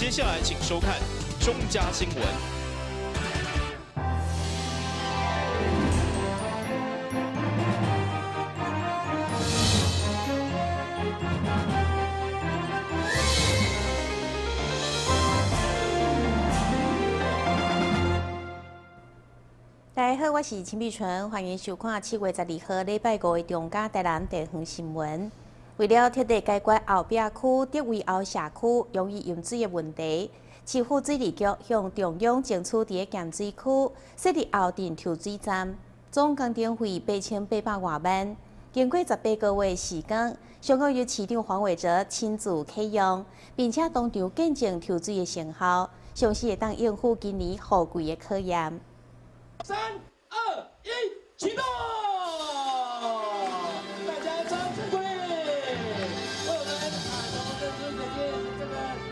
接下來請收看中嘉新聞。大家好，我是陳碧純，歡迎收看7月12號禮拜五的中嘉台南地方新聞。為了徹底解決後壁區竹圍後社區容易淹水的問題，市府水利局向中央爭取佇個鹹水區設立後鎮抽水站，總工程費8800外萬。經過18個月的時間，上個月市長黃偉哲親自啟用，並且當場見證抽水的成效，相信會當應付今年雨季的考驗。3、2、1，啟動！大家掌聲鼓勵。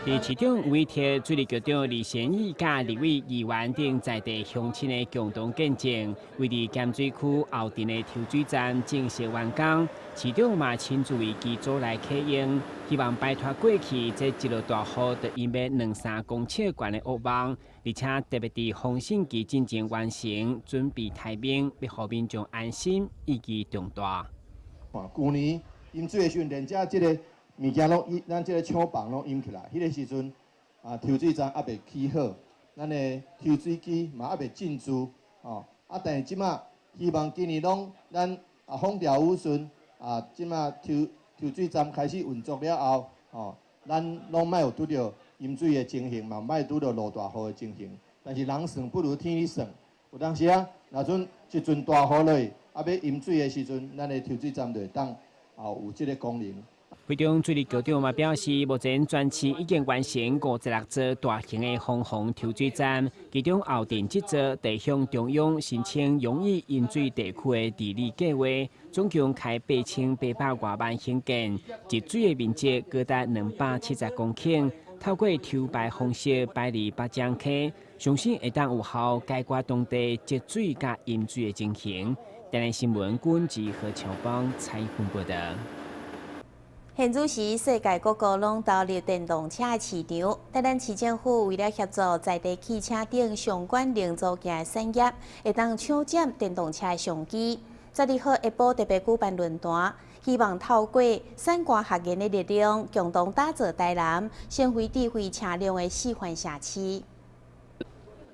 佇市長委託水利局長李賢義佮立委議員等在地鄉親的共同見證，位佇鹹水區後鎮的抽水站正式完工。市長嘛親自為機組來啟用，希望擺脫過去這一落大雨就淹欲兩三公尺懸的惡夢，而且特別佇豐盛期進前完成，準備待命，欲予民眾安心意義重大。舊年淹水的時陣，連遮這个物件攏淹，咱這个廠房攏淹起來。彼个時陣啊，抽水站猶未起好，咱的抽水機嘛猶未進駐，吼。啊，但是這馬希望今年攏咱啊風調雨順，啊，這馬抽水站開始運作了後，吼，咱攏莫有拄著淹水的情形，嘛莫拄著落大雨的情形。但是人算不如天理算，有當時啊，若陣一陣大雨落去，啊，欲淹水的時陣，咱的抽水站就會當啊有這个功能。會中水利局長嘛表示，目前全市已經完成56座大型的防洪抽水站，其中後鎮這座得向中央申請容易淹水地區的治理計劃，總共開8800外萬興建，集水的面積高達270公頃，透過抽排方式排離北江溪，相信會當有效解決當地積水佮淹水的情形。台南新聞軍志何喬邦採訪報導。現此時，世界各國攏投入電動車的市場。台南市政府為了協助在地汽車等相關零組件的產業，會當搶佔電動車的商機。12號下晡特別舉辦論壇，希望透過產官學研的力量，共同打造台南成為智慧車輛的示範城市。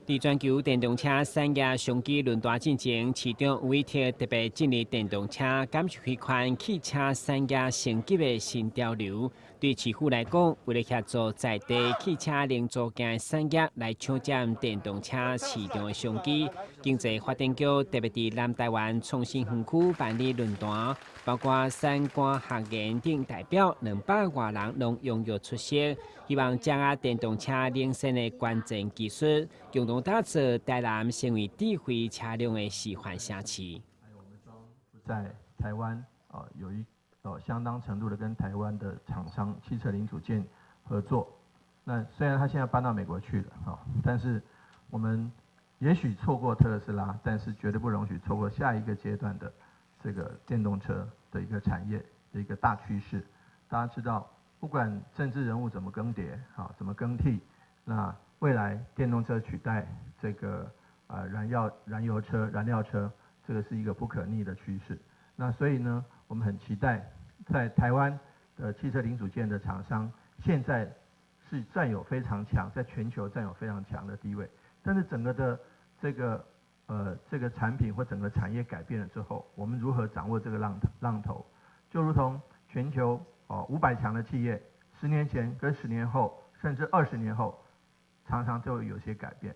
佇全球電動車產業商機論壇進前，市長委託特別進入電動車，感受彼款汽車產業升級的新潮流。對市府來講，為了協助在地汽車零組件產業來搶佔電動車市場的商機，經濟發展局特別佇南台灣創新園區辦理論壇，包括產官學研等代表200外人攏踴躍出席，希望掌握電動車領先的關鍵技術，共同打造台南成為智慧車輛的示範城市。在台灣啊，有一相當程度的跟台灣的廠商汽車零組件合作。那雖然他現在搬到美國去了，哈，但是我們也許錯過特斯拉，但是絕對不容許錯過下一個階段的這個電動車的一個產業的一個大趨勢。大家知道，不管政治人物怎麼更迭，哈，怎麼更替，那未來電動車取代這個燃油車、燃料車，這個是一個不可逆的趨勢。那所以呢，我們很期待。在台灣的汽車零組件的廠商，現在是佔有非常強，在全球佔有非常強的地位。但是整個的這個產品或整個產業改變了之後，我們如何掌握這個浪頭？就如同全球500強的企業，10年前跟10年後，甚至20年後，常常都會有些改變。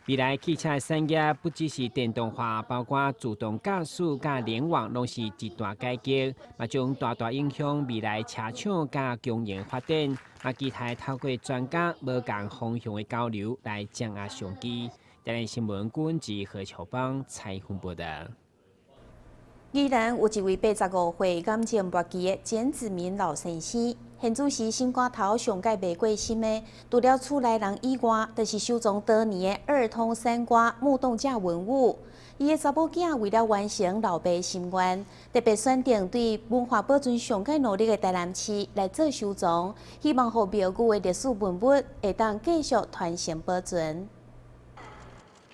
未來汽車產業不只是電動化，包括自動駕駛佮聯網，攏是一大改革，嘛將大大影響未來車廠佮供應發展。嘛期待透過專家無仝方向的交流來掌握商機。台南新聞軍志何秋邦採訪報導。宜蘭有一位85歲癌症末期的簡子明老先生，現主時心肝頭上蓋袂過心的，除了厝內人以外，就是收藏多年的二通三瓜木棟架文物。伊的查某囝為了完成老爸心願，特別選定對文化保存上蓋努力的台南市來做收藏，希望予廟宇的歷史文物會當繼續傳承保存。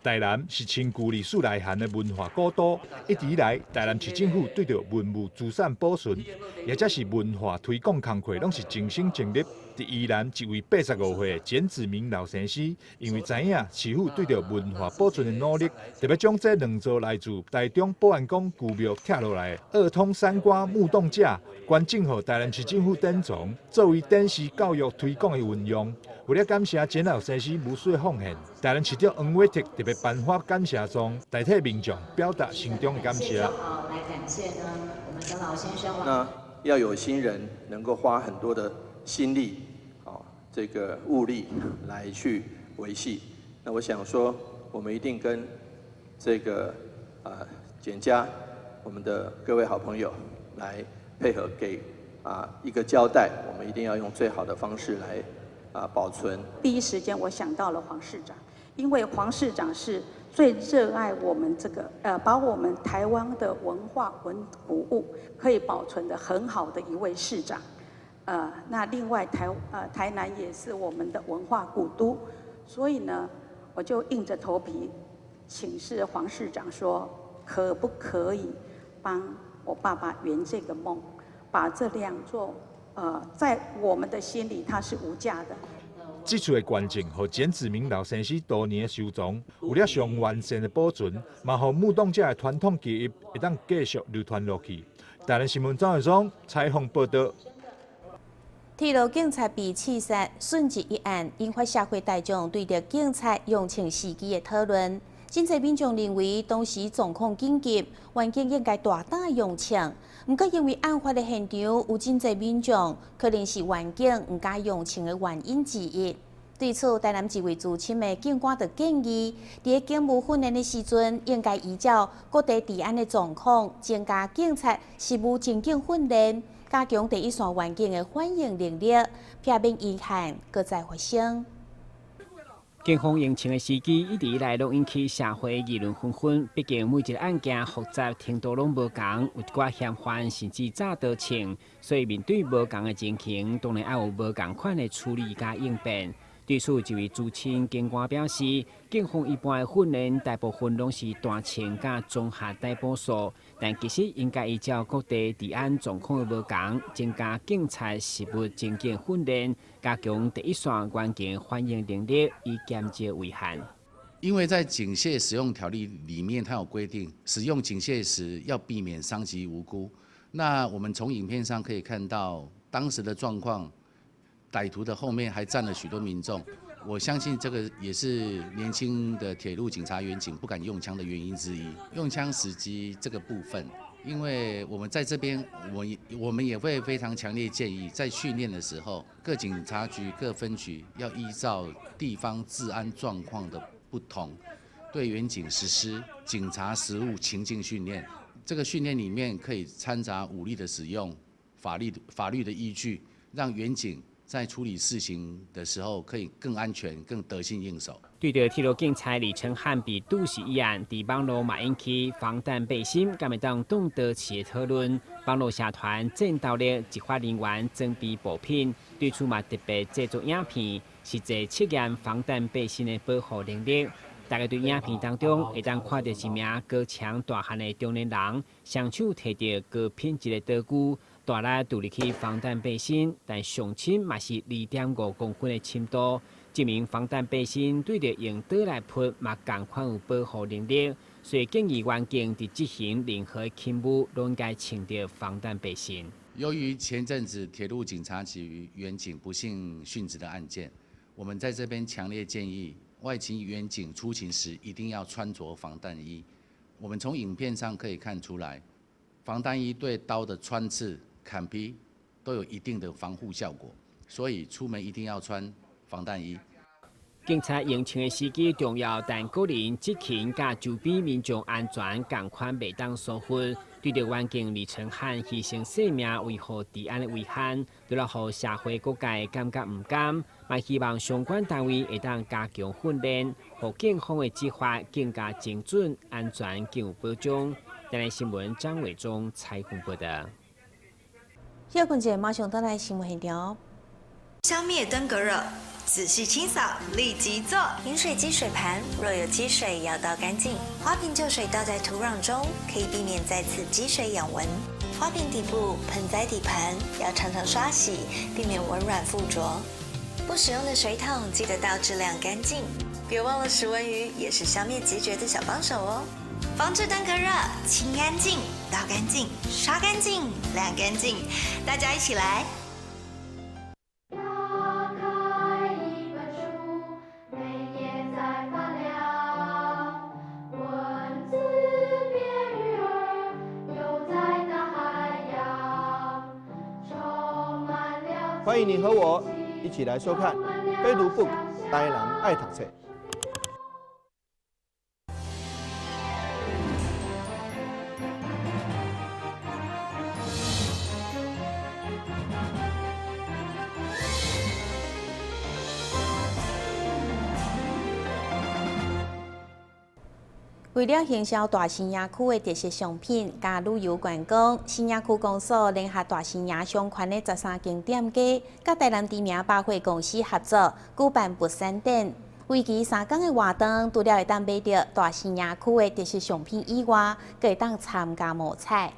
台南是深具歷史內涵的文化古都，一直以來，台南市政府對著文物資產保存，抑者是文化推廣工課，攏是盡心盡力。佇宜蘭一位85歲的簡子明老先生，因為知影市府對著文化保存的努力，特別將這兩座來自台中保安宮舊廟拆落來的二通三瓜木棟架，捐贈予台南市政府典藏，作為展示教育推廣的運用。為了感謝簡老先生無私的奉獻，台南市長黃偉哲特別頒發感謝狀，代替民眾表達心中的感謝。來感謝呢，我們簡老先生。那要有心人能夠花很多的心力，啊，這個物力來去維繫。那我想說，我們一定跟這個簡家，我們的各位好朋友來配合，給一個交代。我們一定要用最好的方式來保存。第一時間我想到了黃市長，因為黃市長是最熱愛我們這個，把我們台灣的文化文古物可以保存得很好的一位市長。那另外台南也是我們的文化古都，所以呢，我就硬着頭皮請示黃市長說，可不可以幫我爸爸圓這個夢，把這兩座在我們的心裡，它是無價的。這次的捐贈，予簡子明老先生多年的收藏，有了上完善的保存，嘛予木棟架的傳統技藝會當繼續流傳落去。台南新聞張偉松採訪報導。鐵路警察被刺殺殉職一案，引發社會大眾對著警察用槍時機的討論。真濟民眾認為當時狀況緊急，員警應該大膽用槍。毋過因為案發的現場有真濟民眾，可能是員警毋敢用槍的原因之一。對此，台南一位資深的警官就建議，佇警務訓練的時陣，應該依照各地治安的狀況，增加警察實務情境訓練，加強第一線員警的反應能力，避免遺憾閣再發生。警方用槍的時機一直以來攏引起社會議論紛紛。畢竟每一個案件複雜程度攏無仝，有一寡嫌犯甚至詐刀槍，所以面對無仝的情形，當然愛有無仝款的處理佮應變。對此，一位資深警官表示，警方一般的訓練大部分攏是單槍佮綜合逮捕術，但其實應該依照各地治安狀況的無仝，增加警察實務情境訓練，加強第一線員警反應能力，以減少遺憾。因為在警械使用條例裡面，它有規定，使用警械時要避免傷及無辜。那我們從影片上可以看到當時的狀況。歹徒的後面還站了許多民眾，我相信這個也是年輕的鐵路警察員警不敢用槍的原因之一。用槍時機這個部分，因為我們在這邊，我們也會非常強烈建議，在訓練的時候，各警察局、各分局要依照地方治安狀況的不同，對員警實施警察實務情境訓練。這個訓練裡面可以摻雜武力的使用、法律的依據，讓員警在處理事情的時候，可以更安全、更得心應手。對著鐵路警察李承翰被毒死一案，佇網路嘛引起防彈背心敢會當擋刀刺的討論。網路社團戰鬥力執法人員裝備部品，對此嘛特別製作影片，實際測驗防彈背心的保護能力。大家對影片當中會當看著一名高強大漢的中年人，雙手提著高品質的刀具，大力投入去防彈背心，但上深嘛是2.5公分的深度，證明防彈背心對著用刀來潑嘛仝款有保護能力。所以建議員警佇執行任何勤務，攏應該穿著防彈背心。由於前陣子鐵路警察局員警不幸殉職的案件，我們在這邊強烈建議外勤員警出勤時一定要穿着防彈衣。我們從影片上可以看出來，防彈衣對刀的穿刺、砍劈都有一定的防護效果，所以出門一定要穿防彈衣。警察用槍的時機重要，但個人執勤佮周邊民眾安全仝款袂當疏忽。對著員警李承翰犧牲性命維護治安的遺憾，除了予社會各界感覺毋甘，嘛希望相關單位會當加強訓練，予警方的執法更加精準、安全更有保障。台南新聞張偉忠採訪報導。小困者馬上轉來新聞現場。消滅登革熱，仔細清掃，立即做。飲水機水盤若有積水，要倒乾淨。花瓶舊水倒在土壤中，可以避免再次積水養蚊。花瓶底部、盆栽底盤要常常刷洗，避免蚊卵附着。不使用的水桶記得倒置晾乾淨。別忘了食蚊魚也是消滅孑孓的小幫手哦。防治登革熱，清乾淨，倒乾淨，刷乾淨，晾乾淨，大家一起來。打開一本書，每頁在發亮，文字變魚兒，游在大海洋，充滿了。歡迎你和我一起來收看《非讀 book 台南愛讀冊》。為了行銷大新營區的特色商品佮旅遊觀光，新營區公所聯合大新營商圈的13間店家，佮台南知名百貨公司合作舉辦物產展。為期3天的活動，除了會當買著大新營區的特色商品以外，閣會當參加摸彩。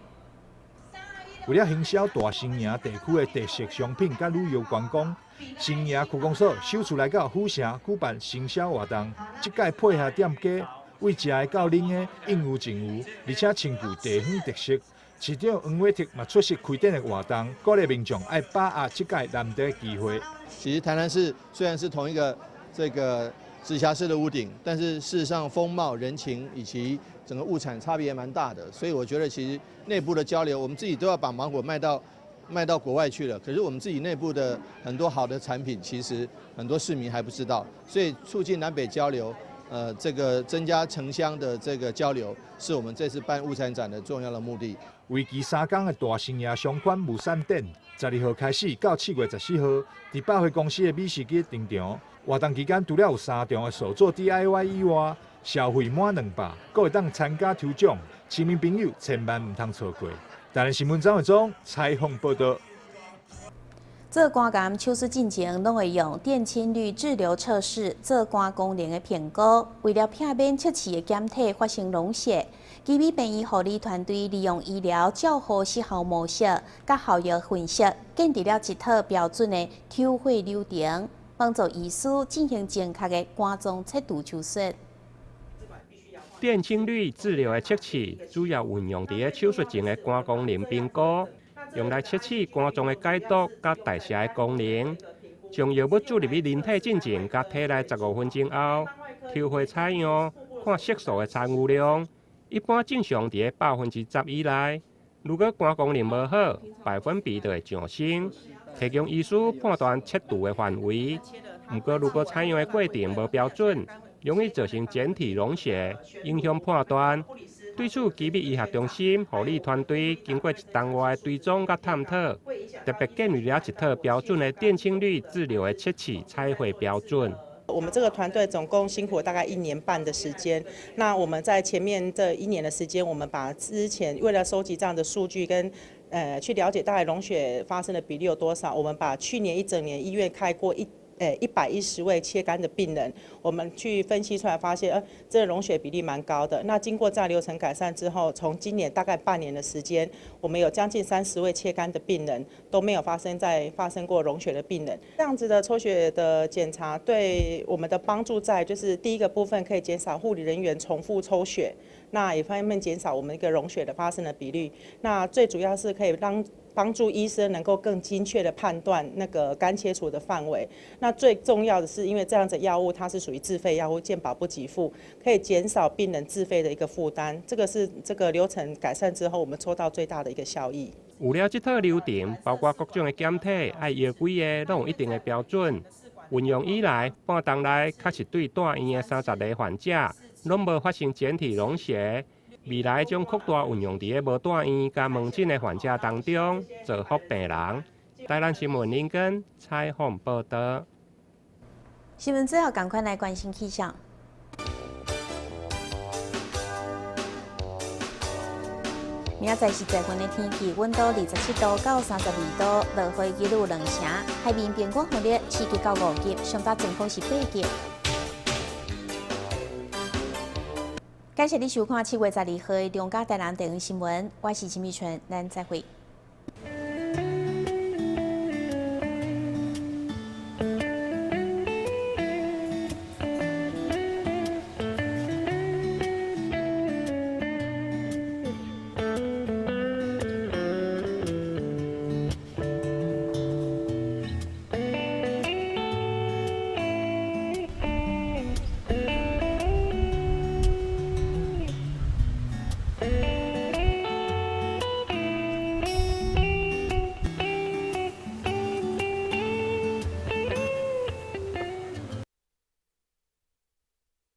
為了行銷大新營地區的特色商品佮旅遊觀光，新營區公所首次來到府城舉辦行銷活動，這屆配合店家。為食的到啉的應有盡有，而且深具地方特色。市長黃偉哲嘛出席開展的活動，鼓勵民眾愛把握這屆難得的機會。其實台南市雖然是同一個這個直轄市的屋頂，但是事實上風貌、人情以及整個物產差別也蠻大的，所以我覺得其實內部的交流，我們自己都要把芒果賣到國外去了，可是我們自己內部的很多好的產品，其實很多市民還不知道，所以促進南北交流。這個增加城鄉的這個交流，是我們這次辦物產展的重要的目的。為期3天的大新營商圈物產展，12號開始到7月14號，佇百貨公司的美食街登場。活動期間，除了有3場的手作 DIY 以外，消費滿200，閣會當參加抽獎。市民朋友千萬毋通錯過。台南新聞張偉忠採訪報導。做肝癌手術進前，攏會用電氫濾滯留測試做肝功能的評估。為了避免測試的檢體發生溶血，奇美病院護理團隊利用醫療照護失效模式，佮效益分析，建立了一套標準的抽血流程，幫助醫師進行正確的肝臟切除手術。電氫濾滯留的測試主要運用佇咧手術前的肝功能評估。用來測試肝臟的解毒佮代謝的功能。將藥物注入去人體進前，佮體內15分鐘後，抽血採樣，看色素的殘餘量。一般正常佇咧10%以內。如果肝功能無好，百分比就會上升。提供醫師判斷切除的範圍。毋過，如果採樣的過程無標準，容易造成檢體溶血，影響判斷。對此，奇美醫學中心護理團隊經過一冬外的追蹤佮探討，特別建立了一套標準的電氫濾滯留的測試採血標準。我們這個團隊總共辛苦了大概1年半的時間。那我們在前面這1年的時間，我們把之前為了收集這樣的數據跟去了解大概溶血發生的比例有多少，我們把去年一整年醫院開過110位切肝的病人，我們去分析出來，發現，這個溶血比例蠻高的。那經過這樣流程改善之後，從今年大概半年的時間，我們有將近30位切肝的病人都沒有發生過溶血的病人。這樣子的抽血的檢查對我們的幫助在，就是第一個部分可以減少護理人員重複抽血，那也方面減少我們一個溶血的發生的比率。那最主要是可以讓幫助醫生能夠更精確的判斷那個肝切除的範圍。那最重要的是，因為這樣子藥物它是屬於自費藥物，健保不給付，可以減少病人自費的一個負擔。這個是這個流程改善之後，我們抽到最大的一個效益。有了這套流程，包括各種的檢體，愛藥幾个，攏有一定的標準。运用以來，半冬內確實對住院的30个患者，攏無發生檢體溶血。未來將擴大運用佇咧無住院佮門診的患者當中，造福病人。台南新聞林根採訪報道。新聞最後，趕快來關心氣象。明仔載是十月的天氣，溫度27度到32度，落雨幾率2成，海面平均風力4級到5級，上大陣風是8級。感謝你收看7月12號的中嘉台南地方新聞，我是陳美春，咱再會。